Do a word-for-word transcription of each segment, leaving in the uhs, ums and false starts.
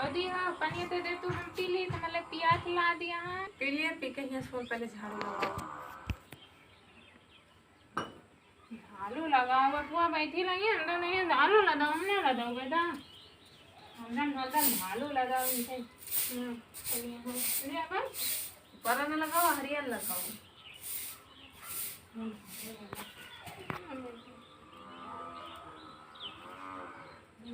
दी हाँ, पनिया दे दे तू, हम पी ली, तो मतलब पियास ला दिया है। पी लिए, पी के हियाँ से पहले झाड़ू लगाओ। झाड़ू लगाओ, बटुआ बैठी रही है, अंदर नहीं है, झाड़ू लगाओ, हमने लगाओ बेटा। हमने मतलब झाड़ू लगाओ इनसे। हम्म, चलिए, हाँ। ले अपन। ऊपर न लगाओ, हरियर लगाओ। हम्म।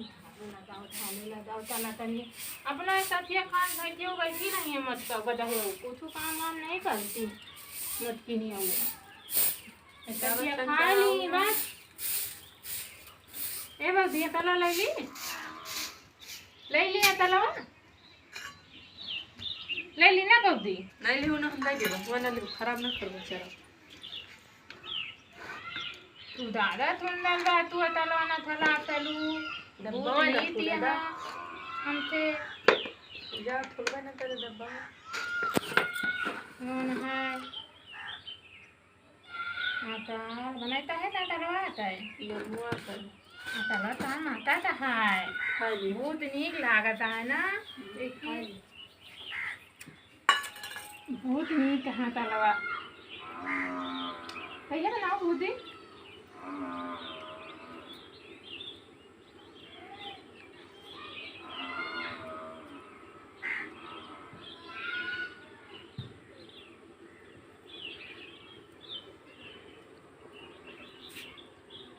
झाड़ू लगाओ, झाड़ू लगाओ, चला तनी। अपना सचिया खान बैठी हो, बैठी नहीं है, मत कर, बदहो, कुछ काम वाम नहीं करती, मत की नहीं हो। सचिया खा ली बस। ए बस, ये तला ले ली, ले लिया तला, ले ली ना बौदी। नहीं ली, उन्हें हम नहीं देबो, वो ना ली, खराब ना करबो बेचारा। तू दादा, तू अंदर बा, तू अतलवा ना थला तलू। डब्बा भूत वाला नहीं खोले दिया दा। हमसे। जा, खोलबे ना करे डब्बा। कौन है? अतल बनाता है, अतलवा आता है। ये हुआ कर। अतलवा तो हम आता तो है। हाँ जी। बहुत नीक लागत है ना? देखी। हाँ जी। बहुत नीक हाँ तलवा। कहिया बनाओ भूजी?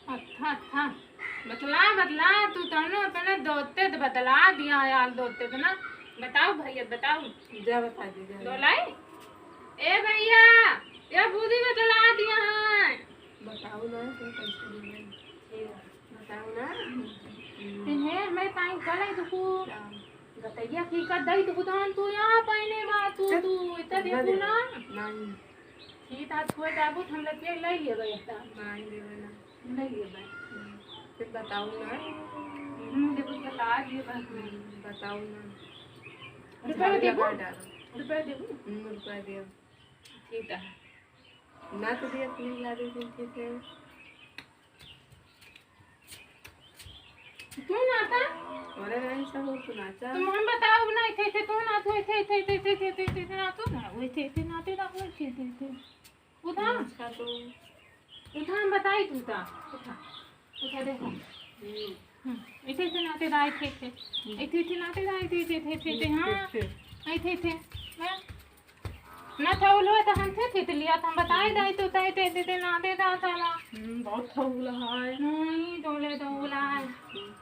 अच्छा, अच्छा। बतला, बतला, तू तहनो अपने दोते त बतला दिया है यार, दोते त ना। बताओ भैया, बताओ। जा बता दी, जा। दोलाई? ए भैया, ये बूदी बतला दिया है। बताओ ना, तू कैसे बोले? बताओ ना। हम्म। इन्हें हमें ताई गलाई दुखू। क्या? गतैया की कर दई दुखू, तहन तू यहाँ पहने बा, तू, चल। तू इतना ना देखू दे। ना। नहीं। ठीक है, छोड़ दे, अब हम लतिया ले लिए गए था। नहीं देवे ना। ले लिए बा। हम्म, फिर बताओ ना। हम्म, देखो, बता दिए बा। हम्म, बताओ ना। रुपया झाड़ू देबो? लगा डालो। रुपया देबो? हम्म, रुपया देब। ठीक है। ना तो दिया, अपने ला दे, ठीक है। तू नाता? अरे नहीं, सब हो, तू नाचा। तू हम बताओ ना, इथे, इथे, तू ना, तू इथे, इथे, इथे, इथे, इथे, इथे, इथे, ना, तू ना, वो इथे, इथे, नाते ना, वो इथे, इथे, इथे। उठा। नमस्कार, तू। उठा, हम बताई, तू उठा। उठा। उठा, देखो। हम्म। हम्म। इथे, इथे, नाते दा, इथे, इथे। हम्म। इथे, इथे, नाते दा, इथे, इथे, इथे, इथे, इथे, हाँ। इथे, इथे। इथे, इथे। हाँ। ना था उलवा तो हम थे, थे, थे लिया था, हम बताए दाई तो तय, ते, ते, ते ना दे दा था ना। हम्म, बहुत था उला है। नहीं, डोले तो उला है। हम्म।